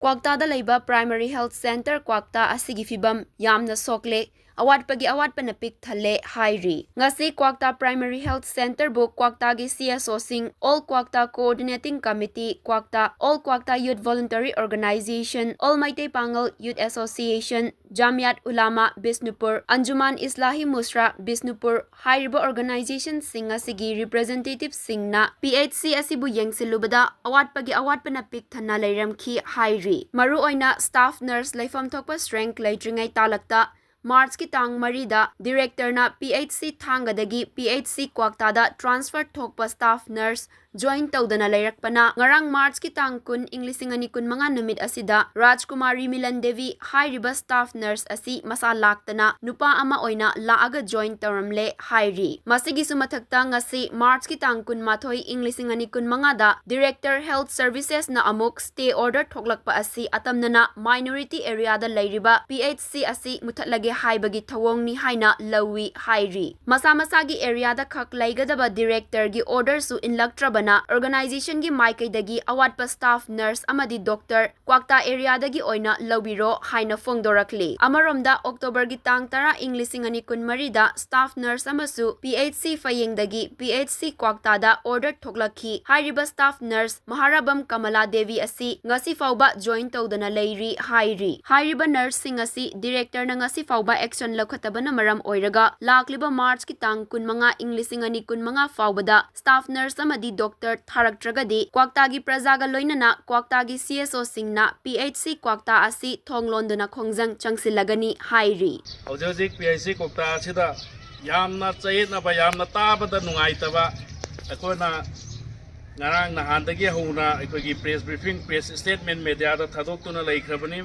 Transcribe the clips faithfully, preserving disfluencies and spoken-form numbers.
ꯀ꯭ꯋꯥꯛꯇꯥꯗ ꯂꯩꯕ Primary Health Centre ꯀ꯭ꯋꯥꯛꯇꯥ ꯑꯁꯤꯒꯤ ꯐꯤꯚꯝ ꯌꯥꯝꯅ ꯁꯣꯛꯂꯦ, ꯑꯋꯥꯠꯄꯒꯤ ꯑꯋꯥꯠꯄꯅ ꯄꯤꯛ ꯊꯜꯂꯦ ꯍꯥꯏꯔꯤ꯫ ꯉꯁꯤ ꯀ꯭ꯋꯥꯛꯇꯥ Primary Health Centreꯕꯨ ꯀ꯭ꯋꯥꯛꯇꯥꯒꯤ CSOꯁꯤꯡ, All Kwakta Coordinating Committee, ꯀ꯭ꯋꯥꯛꯇꯥ, All Kwakta Youth Voluntary Organisation, All Meitei ꯄꯥꯉꯜ Youth Association, Jamiat Ulama Bishnupur, Anjuman Islahi Musra Bishnupur ꯍꯥꯏꯔꯤꯕ organisationꯁꯤꯡ ꯑꯁꯤꯒꯤ representativeꯁꯤꯡꯅ PHC ꯑꯁꯤꯕꯨ ꯌꯦꯡꯁꯤꯜꯂꯨꯕꯗ ꯑꯋꯥꯠꯄꯒꯤ ꯑꯋꯥꯠꯄꯅ ꯄꯤꯛ ꯊꯟꯅ ꯂꯩꯔꯝꯈꯤ ꯍꯥꯏꯔꯤ꯫ ꯃꯔꯨꯑꯣꯏꯅ staff nurse ꯂꯩꯐꯝ ꯊꯣꯛꯄ strength ꯂꯩꯇ꯭ꯔꯤꯉꯩ ꯇꯥꯂꯛꯇ Marchꯀꯤ ꯇꯥꯡ ꯃꯔꯤꯗ directorꯅ PHC ꯊꯥꯡꯒꯗꯒꯤ PHC ꯀ꯭ꯋꯥꯛꯇꯥꯗ transfer ꯊꯣꯛꯄ staff nurse join ꯇꯧꯗꯅ ꯂꯩꯔꯛꯄꯅ ꯉꯔꯥꯡ Marchꯀꯤ ꯇꯥꯡ ꯀꯨꯟ, ꯏꯪ ꯂꯤꯁꯤꯡ ꯑꯅꯤ ꯀꯨꯟꯃꯉꯥ ꯅꯨꯃꯤꯠ ꯑꯁꯤꯗ ꯔꯥꯖꯀꯨꯃꯥꯔꯤ ꯃꯤꯂꯟ ꯗꯦꯕꯤ ꯍꯥꯏꯔꯤꯕ staff nurse ꯑꯁꯤ ꯃꯁꯥ ꯂꯥꯛꯇꯅ ꯅꯨꯄꯥ ꯑꯃ ꯑꯣꯏꯅ ꯂꯥꯛꯑꯒ join ꯇꯧꯔꯝꯂꯦ ꯍꯥꯏꯔꯤ꯫ ꯃꯁꯤꯒꯤꯁꯨ ꯃꯊꯛꯇ ꯉꯁꯤ Marchꯀꯤ ꯇꯥꯡ ꯀꯨꯟꯃꯥꯊꯣꯏ, ꯏꯪ ꯂꯤꯁꯤꯡ ꯑꯅꯤ ꯀꯨꯟꯃꯉꯥꯗ director health servicesꯅ ꯑꯃꯨꯛ stay order ꯊꯣꯛꯂꯛꯄ ꯑꯁꯤ ꯑꯇꯝꯅꯅ minority areaꯗ ꯂꯩꯔꯤꯕ PHC ꯑꯁꯤ ꯃꯨꯊꯠꯂꯒꯦ ꯍꯥꯏꯕꯒꯤ ꯊꯧꯑꯣꯡꯅꯤ ꯍꯥꯏꯅ ꯂꯧꯏ ꯍꯥꯏꯔꯤ꯫ ꯃꯁꯥ ꯃꯁꯥꯒꯤ areaꯗ ꯈꯛ ꯂꯩꯒꯗꯕ directorꯒꯤ orderꯁꯨ ꯏꯟꯂꯛꯇ꯭ꯔꯕꯅ organisationꯒꯤ ꯃꯥꯏꯀꯩꯗꯒꯤ ꯑꯋꯥꯠꯄ staff nurse ꯑꯃꯗꯤ doctor ꯀ꯭ꯋꯥꯛꯇꯥ areaꯗꯒꯤ ꯑꯣꯏꯅ ꯂꯧꯕꯤꯔꯣ ꯍꯥꯏꯅ ꯐꯣꯡꯗꯣꯔꯛꯂꯤ꯫ ꯑꯃꯔꯣꯝꯗ Octoberꯒꯤ ꯇꯥꯡ ꯇꯔꯥ, ꯏꯪ ꯂꯤꯁꯤꯡ ꯑꯅꯤ ꯀꯨꯟꯃꯔꯤꯗ staff nurse ꯑꯃꯁꯨ PHC ꯐꯌꯦꯡꯗꯒꯤ PHC ꯀ꯭ꯋꯥꯛꯇꯥꯗ order ꯊꯣꯛꯂꯛꯈꯤ꯫ ꯍꯥꯏꯔꯤꯕ staff nurse ꯃꯍꯥꯔꯥꯕꯝ ꯀꯃꯂꯥ ꯗꯦꯕꯤ ꯑꯁꯤ ꯉꯁꯤ ꯐꯥꯎꯕ join ꯇꯧꯗꯅ ꯂꯩꯔꯤ ꯍꯥꯏꯔꯤ꯫ ꯍꯥꯏꯔꯤꯕ nurseꯁꯤꯡ ꯑꯁꯤ directorꯅ ꯉꯁꯤ ꯐꯥꯎꯕ action ꯂꯧꯈꯠꯇꯕꯅ ꯃꯔꯝ ꯑꯣꯏꯔꯒ ꯂꯥꯛꯂꯤꯕ Marchꯀꯤ ꯇꯥꯡ ꯀꯨꯟꯃꯉꯥ, ꯏꯪ ꯂꯤꯁꯤꯡ ꯑꯅꯤ ꯀꯨꯟꯃꯉꯥ ꯐꯥꯎꯕꯗ staff nurse ꯑꯃꯗꯤ doctor ꯊꯥꯔꯛꯇ꯭ꯔꯒꯗꯤ ꯀ꯭ꯋꯥꯛꯇꯥꯒꯤ ꯄ꯭ꯔꯖꯥꯒ ꯂꯣꯏꯅꯅ ꯀ꯭ꯋꯥꯛꯇꯥꯒꯤ CSOꯁꯤꯡꯅ PHC ꯀ꯭ꯋꯥꯛꯇꯥ ꯑꯁꯤ ꯊꯣꯡ ꯂꯣꯟꯗꯨꯅ ꯈꯣꯡꯖꯪ ꯆꯪꯁꯤꯜꯂꯒꯅꯤ ꯍꯥꯏꯔꯤ꯫ ꯍꯧꯖꯤꯛ ꯍꯧꯖꯤꯛ PHC ꯀ꯭ꯋꯥꯛꯇꯥ ꯑꯁꯤꯗ ꯌꯥꯝꯅ ꯆꯌꯦꯠꯅꯕ, ꯌꯥꯝꯅ ꯇꯥꯕꯗ ꯅꯨꯡꯉꯥꯏꯇꯕ, ꯑꯩꯈꯣꯏꯅ ꯉꯔꯥꯡ ꯅꯍꯥꯟꯗꯒꯤ ꯍꯧꯅ ꯑꯩꯈꯣꯏꯒꯤ press briefing, press statement mediaꯗ ꯊꯥꯗꯣꯛꯇꯨꯅ ꯂꯩꯈ꯭ꯔꯕꯅꯤ꯫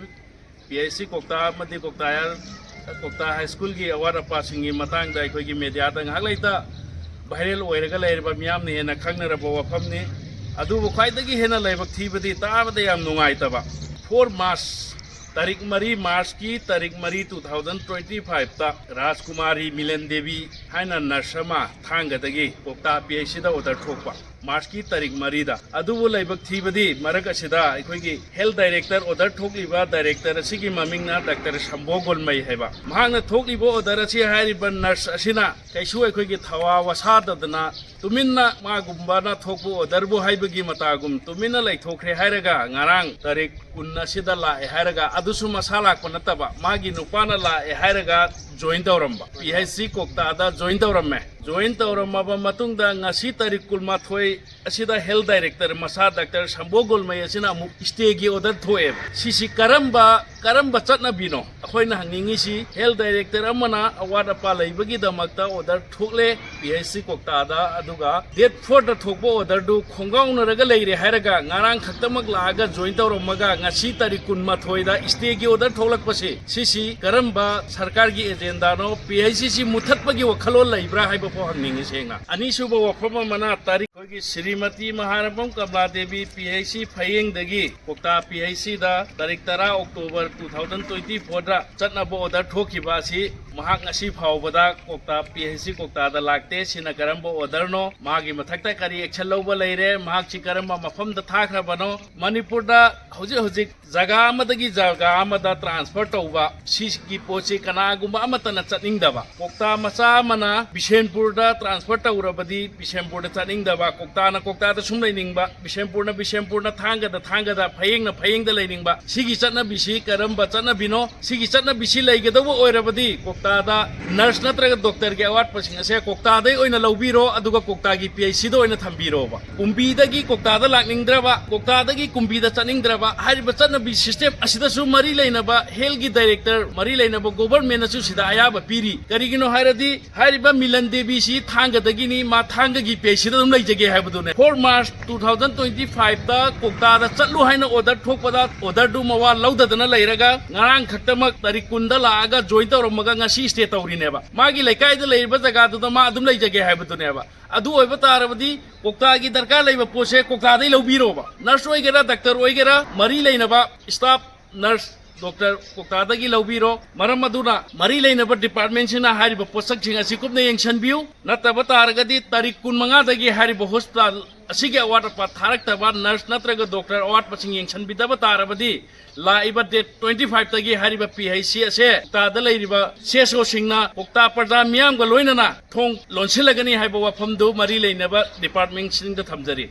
PHC ꯀ꯭ꯋꯥꯛꯇꯥ ꯑꯃꯗꯤ ꯀ꯭ꯋꯥꯛꯇꯥ ꯍꯥꯏ-, ꯀ꯭ꯋꯥꯛꯇꯥ ꯍꯥꯏ ꯁ꯭ꯀꯨꯜꯒꯤ ꯑꯋꯥꯠ ꯑꯄꯥꯁꯤꯡꯒꯤ ꯃꯇꯥꯡꯗ ꯑꯩꯈꯣꯏꯒꯤ mediaꯗ ꯉꯥꯏꯍꯥꯛ ꯂꯩꯇ viral ꯑꯣꯏꯔꯒ ꯂꯩꯔꯤꯕ ꯃꯤꯌꯥꯝꯅ ꯍꯦꯟꯅ ꯈꯪꯅꯔꯕ ꯋꯥꯐꯝꯅꯤ꯫ ꯑꯗꯨꯕꯨ ꯈ꯭ꯋꯥꯏꯗꯒꯤ ꯍꯦꯟꯅ ꯂꯥꯏꯕꯛ ꯊꯤꯕꯗꯤ, ꯇꯥꯕꯗ ꯌꯥꯝ ꯅꯨꯡꯉꯥꯏꯇꯕ, four March, ꯇꯥꯔꯤꯛ ꯃꯔꯤ, Marchꯀꯤ ꯇꯥꯔꯤꯛ ꯃꯔꯤ, two thousand twenty-fiveꯇ ꯔꯥꯖꯀꯨꯃꯥꯔꯤ ꯃꯤꯂꯟ ꯗꯦꯕꯤ ꯍꯥꯏꯅ nurse ꯑꯃ ꯊꯥꯡꯒꯗꯒꯤ ꯀ꯭ꯋꯥꯛꯇꯥ PHCꯗ order ꯊꯣꯛꯄ꯫ ꯃꯥꯔꯆꯀꯤ ꯇꯥꯔꯤꯛ ꯃꯔꯤꯗ꯫ ꯑꯗꯨꯕꯨ ꯂꯥꯏꯕꯛ ꯊꯤꯕꯗꯤ ꯃꯔꯛ ꯑꯁꯤꯗ ꯑꯩꯈꯣꯏꯒꯤ health director order ꯊꯣꯛꯂꯤꯕ director ꯑꯁꯤꯒꯤ ꯃꯃꯤꯡꯅ ꯗꯥꯛꯇꯔ ꯁꯝꯕꯣ ꯒꯣꯜꯃꯩ ꯍꯥꯏꯕ꯫ ꯃꯍꯥꯛꯅ ꯊꯣꯛꯂꯤꯕ order ꯑꯁꯤ ꯍꯥꯏꯔꯤꯕ nurse ꯑꯁꯤꯅ ꯀꯩꯁꯨ ꯑꯩꯈꯣꯏꯒꯤ ꯊꯋꯥ ꯋꯥꯁꯥꯗꯗꯅ ꯇꯨꯃꯤꯟꯅ ꯃꯥꯒꯨꯝꯕꯅ ꯊꯣꯛꯄ orderꯕꯨ ꯍꯥꯏꯕꯒꯤ ꯃꯇꯥꯒꯨꯝ ꯇꯨꯃꯤꯟꯅ ꯂꯩꯊꯣꯛꯈ꯭ꯔꯦ ꯍꯥꯏꯔꯒ ꯉꯔꯥꯡ ꯇꯥꯔꯤꯛ ꯀꯨꯟ ꯑꯁꯤꯗ ꯂꯥꯛꯑꯦ ꯍꯥꯏꯔꯒ, ꯑꯗꯨꯁꯨ ꯃꯁꯥ ꯂꯥꯛꯄ ꯅꯠꯇꯕ, ꯃꯥꯒꯤ ꯅꯨꯄꯥꯅ ꯂꯥꯛꯑꯦ ꯍꯥꯏꯔꯒ join ꯇꯧꯔꯝꯕ, P H C ꯀꯣꯛꯇꯥꯗ join ꯇꯧꯔꯝꯃꯦ꯫ Join ꯇꯧꯔꯝꯃꯕ ꯃꯇꯨꯡꯗ ꯉꯁꯤ ꯇꯥꯔꯤꯛ ꯀꯨꯟꯃꯥꯊꯣꯏ ꯑꯁꯤꯗ health director ꯃꯁꯥ ꯗꯥꯛꯇꯔ ꯁꯝꯕꯣ ꯒꯣꯜꯃꯩ ꯑꯁꯤꯅ ꯑꯃꯨꯛ stateꯀꯤ order ꯊꯣꯛꯑꯦꯕ꯫ ꯁꯤꯁꯤ ꯀꯔꯝꯕ, ꯀꯔꯝꯕ ꯆꯠꯅꯕꯤꯅꯣ? ꯑꯩꯈꯣꯏꯅ ꯍꯪꯅꯤꯡꯉꯤꯁꯤ, health director ꯑꯃꯅ ꯑꯋꯥꯠ ꯑꯄꯥ ꯂꯩꯕꯒꯤꯗꯃꯛꯇ order ꯊꯣꯛꯂꯦ P H C ꯀꯣꯛꯇꯥꯗ, ꯑꯗꯨꯒ date fourꯗ ꯊꯣꯛꯄ orderꯗꯨ ꯈꯣꯡꯒꯥꯎꯅꯔꯒ ꯂꯩꯔꯦ ꯍꯥꯏꯔꯒ ꯉꯔꯥꯡ ꯈꯛꯇꯃꯛ ꯂꯥꯛꯑꯒ join ꯇꯧꯔꯝꯃꯒ ꯉꯁꯤ ꯇꯥꯔꯤꯛ ꯀꯨꯟꯃꯥꯊꯣꯏꯗ stateꯀꯤ order ꯊꯣꯛꯂꯛꯄꯁꯤ, ꯁꯤꯁꯤ ꯀꯔꯝꯕ ꯁꯔꯀꯥꯔꯒꯤ agendaꯅꯣ? P H C ꯁꯤ ꯃꯨꯊꯠꯄꯒꯤ ꯋꯥꯈꯜꯂꯣꯟ ꯂꯩꯕ꯭ꯔꯥ ꯍꯥꯏꯕ ꯐꯥꯎ ꯍꯪꯅꯤꯡꯉꯤ ꯁꯦꯡꯅ꯫ ꯑꯅꯤꯁꯨꯕ ꯋꯥꯐꯝ ꯑꯃꯅ, ꯇꯥꯔꯤꯛ ꯑꯩꯈꯣꯏꯒꯤ Shrimati ꯃꯍꯥꯔꯝꯕꯝ Kamala Devi P H C ꯐꯌꯦꯡꯗꯒꯤ ꯀꯣꯛꯇꯥ P H Cꯗ ꯇꯥꯔꯤꯛ ꯇꯔꯥ October two thousand twenty fourꯗ ꯆꯠꯅꯕ order ꯊꯣꯛꯈꯤꯕ ꯑꯁꯤ ꯃꯍꯥꯛ ꯉꯁꯤ ꯐꯥꯎꯕꯗ ꯀꯣꯛꯇꯥ P H C ꯀꯣꯛꯇꯥꯗ ꯂꯥꯛꯇꯦ꯫ ꯁꯤꯅ ꯀꯔꯝꯕ orderꯅꯣ? ꯃꯥꯒꯤ ꯃꯊꯛꯇ ꯀꯔꯤ action ꯂꯧꯕ ꯂꯩꯔꯦ? ꯃꯍꯥꯛꯁꯤ ꯀꯔꯝꯕ ꯃꯐꯝꯗ ꯊꯥꯈ꯭ꯔꯕꯅꯣ? ꯃꯅꯤꯄꯨꯔꯗ ꯍꯧꯖꯤꯛ ꯍꯧꯖꯤꯛ ꯖꯒꯥ ꯑꯃꯗꯒꯤ ꯖꯒꯥ ꯑꯃꯗ transfer ꯇꯧꯕ, ꯁꯤꯒꯤ ꯄꯣꯠꯁꯤ ꯀꯅꯥꯒꯨꯝꯕ ꯑꯃꯠꯇꯅ ꯆꯠꯅꯤꯡꯗꯕ꯫ ꯀꯣꯛꯇꯥ ꯃꯆꯥ ꯑꯃꯅ ꯕꯤꯁꯦꯟꯄꯨꯔꯗ transfer ꯇꯧꯔꯕꯗꯤ ꯕꯤꯁꯦꯟꯄꯨꯔꯗ ꯆꯠꯅꯤꯡꯗꯕ, ꯀꯣꯛꯇꯥꯅ ꯀꯣꯛꯇꯥꯗ ꯁꯨꯝ ꯂꯩꯅꯤꯡꯕ, ꯕꯤꯁꯦꯟꯄꯨꯔꯅ ꯕꯤꯁꯦꯟꯄꯨꯔꯗ, ꯊꯥꯡꯒꯗ ꯊꯥꯡꯒꯗ, ꯐꯌꯦꯡꯅ ꯐꯌꯦꯡꯗ ꯂꯩꯅꯤꯡꯕ꯫ ꯁꯤꯒꯤ ꯆꯠꯅꯕꯤꯁꯤ ꯀꯔꯝꯕ ꯆꯠꯅꯕꯤꯅꯣ? ꯁꯤꯒꯤ ꯆꯠꯅꯕꯤꯁꯤ ꯂꯩꯒꯗꯧꯕ ꯑꯣꯏꯔꯕꯗꯤ ꯀꯣꯛꯇꯥꯗ nurse ꯅꯠꯇ꯭ꯔꯒ doctorꯒꯤ ꯑꯋꯥꯠꯄꯁꯤꯡ ꯑꯁꯦ ꯀꯣꯛꯇꯥꯗꯩ ꯑꯣꯏꯅ ꯂꯧꯕꯤꯔꯣ, ꯑꯗꯨꯒ ꯀꯣꯛꯇꯥꯒꯤ P H Cꯗ ꯑꯣꯏꯅ ꯊꯝꯕꯤꯔꯣꯕ꯫ ꯀꯨꯝꯕꯤꯗꯒꯤ ꯀꯣꯛꯇꯥꯗ ꯂꯥꯛꯅꯤꯡꯗ꯭ꯔꯕ, ꯀꯣꯛꯇꯥꯗꯒꯤ ꯀꯨꯝꯕꯤꯗ ꯆꯠꯅꯤꯡꯗ꯭ꯔꯕ, ꯍꯥꯏꯔꯤꯕ ꯆꯠꯅꯕꯤ system ꯑꯁꯤꯗꯁꯨ ꯃꯔꯤ ꯂꯩꯅꯕ healthꯀꯤ director, ꯃꯔꯤ ꯂꯩꯅꯕ governmentꯅꯁꯨ ꯁꯤꯗ ꯑꯌꯥꯕ ꯄꯤꯔꯤ꯫ ꯀꯔꯤꯒꯤꯅꯣ ꯍꯥꯏꯔꯗꯤ, ꯍꯥꯏꯔꯤꯕ ꯃꯤꯂꯟ ꯗꯦꯕꯤꯁꯤ ꯊꯥꯡꯒꯗꯒꯤꯅꯤ, ꯃꯥ ꯊꯥꯡꯒꯒꯤ P H Cꯗ ꯑꯗꯨꯝ ꯂꯩꯖꯒꯦ ꯍꯥꯏꯕꯗꯨꯅꯦ꯫ Four March two thousand twenty fiveꯇ ꯀꯣꯛꯇꯥꯗ ꯆꯠꯂꯨ ꯍꯥꯏꯅ order ꯊꯣꯛꯄꯗ, orderꯗꯨ ꯃꯋꯥ ꯂꯧꯗꯗꯅ ꯂꯩꯔꯒ, ꯉꯔꯥꯡ ꯈꯛꯇꯃꯛ ꯇꯥꯔꯤꯛ ꯀꯨꯟꯗ ꯂꯥꯛꯑꯒ join ꯇꯧꯔꯝꯃꯒ ꯉꯁꯤ stay ꯇꯧꯔꯤꯅꯦꯕ꯫ ꯃꯥꯒꯤ ꯂꯩꯀꯥꯏꯗ ꯂꯩꯔꯤꯕ ꯖꯒꯥꯗꯨꯗ ꯃꯥ ꯑꯗꯨꯝ ꯂꯩꯖꯒꯦ ꯍꯥꯏꯕꯗꯨꯅꯦꯕ꯫ ꯑꯗꯨ ꯑꯣꯏꯕ ꯇꯥꯔꯕꯗꯤ ꯀꯣꯛꯇꯥꯒꯤ ꯗꯔꯀꯥꯔ ꯂꯩꯕ ꯄꯣꯠꯁꯦ ꯀꯣꯛꯇꯥꯗꯩ ꯂꯧꯕꯤꯔꯣꯕ꯫ Nurse ꯑꯣꯏꯒꯦꯔꯥ, doctor ꯑꯣꯏꯒꯦꯔꯥ, ꯃꯔꯤ ꯂꯩꯅꯕ staff nurse ꯗꯣꯛꯇꯔ ꯀꯣꯛꯇꯥꯗꯒꯤ ꯂꯧꯕꯤꯔꯣ꯫ ꯃꯔꯝ ꯑꯗꯨꯅ ꯃꯔꯤ ꯂꯩꯅꯕ ꯗꯤꯄꯥꯔꯠꯃꯦꯟꯁꯤꯡꯅ ꯍꯥꯏꯔꯤꯕ ꯄꯣꯠꯁꯛꯁꯤꯡ ꯑꯁꯤ ꯀꯨꯞꯅ ꯌꯦꯡꯁꯤꯟꯕꯤꯌꯨ꯫ ꯅꯠꯇꯕ ꯇꯥꯔꯒꯗꯤ ꯇꯥꯔꯤꯛ ꯀꯨꯟꯃꯉꯥꯗꯒꯤ ꯍꯥꯏꯔꯤꯕ ꯍꯣꯁꯄꯤꯇꯥꯜ ꯑꯁꯤꯒꯤ ꯑꯋꯥꯠ ꯑꯄꯥ ꯊꯥꯔꯛꯇꯕ, ꯅꯔꯁ ꯅꯠꯇ꯭ꯔꯒ ꯗꯣꯛꯇꯔ ꯑꯋꯥꯠꯄꯁꯤꯡ ꯌꯦꯡꯁꯤꯟꯕꯤꯗꯕ ꯇꯥꯔꯕꯗꯤ, ꯂꯥꯛꯏꯕ ꯗꯦꯠ ꯇ꯭ꯋꯦꯟꯇꯤ ꯐꯥꯏꯚꯇꯒꯤ ꯍꯥꯏꯔꯤꯕ ꯄꯤ ꯑꯩꯆ ꯁꯤ ꯑꯁꯦ ꯀꯣꯛꯇꯥꯗ ꯂꯩꯔꯤꯕ ꯁꯤ ꯑꯦꯁ ꯑꯣꯁꯤꯡꯅ ꯀꯣꯛꯇꯥ ꯄ꯭ꯔꯖꯥ ꯃꯤꯌꯥꯝꯒ ꯂꯣꯏꯅꯅ ꯊꯣꯡ ꯂꯣꯟꯁꯤꯜꯂꯒꯅꯤ ꯍꯥꯏꯕ ꯋꯥꯐꯝꯗꯨ ꯃꯔꯤ ꯂꯩꯅꯕ ꯗꯤꯄꯥꯔꯠꯃꯦꯟꯁꯤꯡꯗ ꯊꯝꯖꯔꯤ꯫